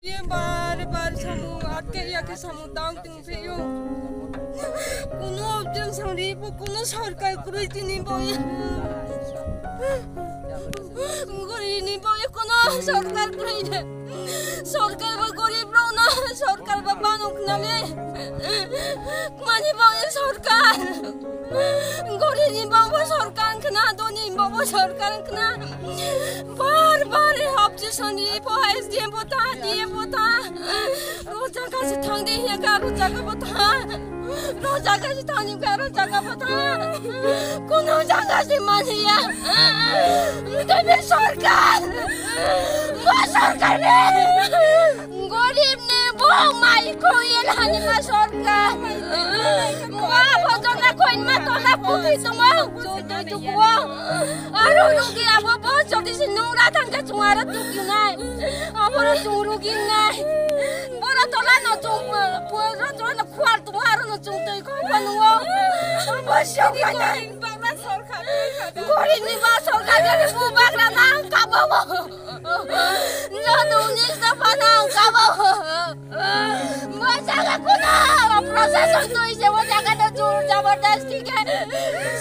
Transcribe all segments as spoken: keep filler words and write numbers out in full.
Ye bar bar samung atke ya ke samung tang tung phe yo. Kuno option sangri bo kuno sorkar kwrwi tini bo ye. Gori ni bo ye kuno sorkar kwrwi de. Sorkar bo gorib rok na, sorkar bo banuk na le. Mani bo ye sorkar. Gori ni bo bo sorkar khna, doni bo bo sorkar khna. Bar bar option sangri bo S D M bo ta, D M bo ta. Ro jaga se thang de ya ka, ro jaga bo ta. Ro jaga se thani ka, ro jaga bo ta. Kuno jaga se mani ya. Tebe sorkar. Bo sorkar ne. Gorib ne bo mai ko ye lani ma sorkar. Mo abo to na koin ma to na puki to mo. Aro rugi abo bo jodi se nungra thangkhe chwng aro tukinai. Aboro chwng rugi nai. Boro tola no chwng, boro tola no khuar tongo, aro no chwng twi kho pha nungo. Abo sini koin bangla sorkar. Gorib ni ba sorkar ni bu bagra nang kabo bo. Joto unis ta phana kabo. Mo jaga kuno procession twi se mo jaga no jur jabardasti ke.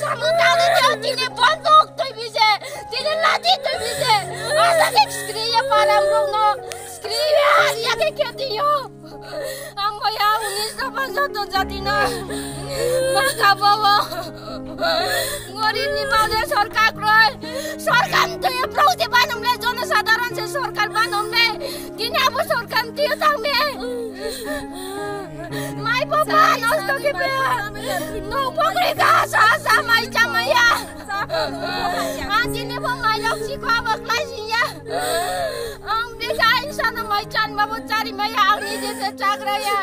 Samu tali te tini bonduk twi bise, tini lati twi bise. Asa ke skriye param rung no, skriye ya ke keti yo. Ang mo ya unis ta phana joto jati no. Ma kabo. Gorib ni bade sorkar kroi. Sorkar twi prok je banom le, jono sadharon se sorkar banom le. Tini abo sorkar twi tang me. Mai papa nosto ke pe. No pokri ka sa sa mai chamaya. Ang tini bo mai lok si ko ba klai si ya. Ang bika insana mai chan ba bo chari mai ya, ang ni je se chagra ya.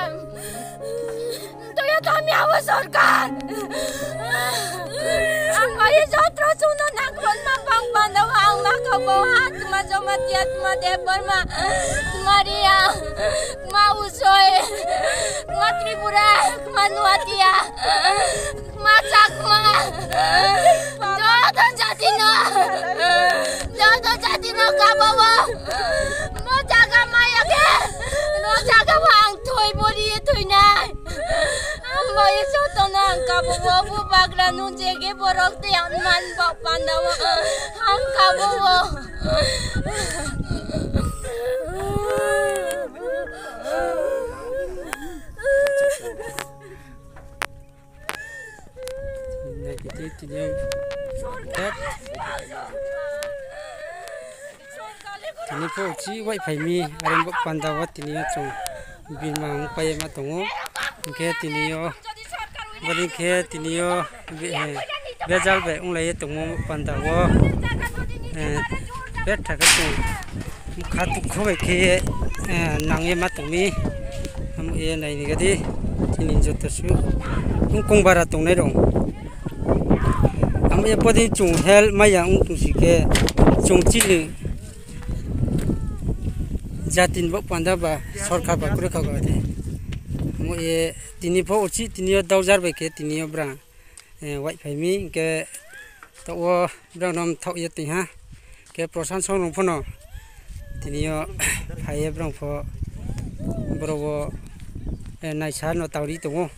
Toyo tami abo sorkar. Ang mai jotro chuno nangkon ma bang panda ang ma kabo ha tma joma tia tma de borma. Maria. Ma usoi, ma Tripura, ma Nuatia, ma Chakma, joto jati no, joto jati no kabobo, mo jaga maya ke, mo jaga bo ang thoi bori thoi nai, ang bai joto no ang kabobo, bo bagra no jege borok te ang man bo panda bo, ang kabobo. Naikhe tini, tini pho uchi wai phaimi, areng bo panda o tini o chwng bini ma wng pai ma tongo. Hinkhe tini o, bini khe tini o, be-, eh, bejal bai wng lai tongmo panda o, eh, betha khe chwng kha tukhu bai khe, eh, nang ye ma tongmi. Amo ye nai ni gadi chini joto su wng kong bara tongnai rong. Amo ye podi chwng help maya wng tong si khe chwng chini jati ni bo panda ba sorkar ba kwrwi kha gade. Amo ye tini pho uchi tini o daujar bai khe tini o bra, eh, wai phaimi hinkhe to o bra nom thok ye twi ha. Khe prosan song rong phono tini o phai ye bra pho bro o, eh, naisa no tauri tongo.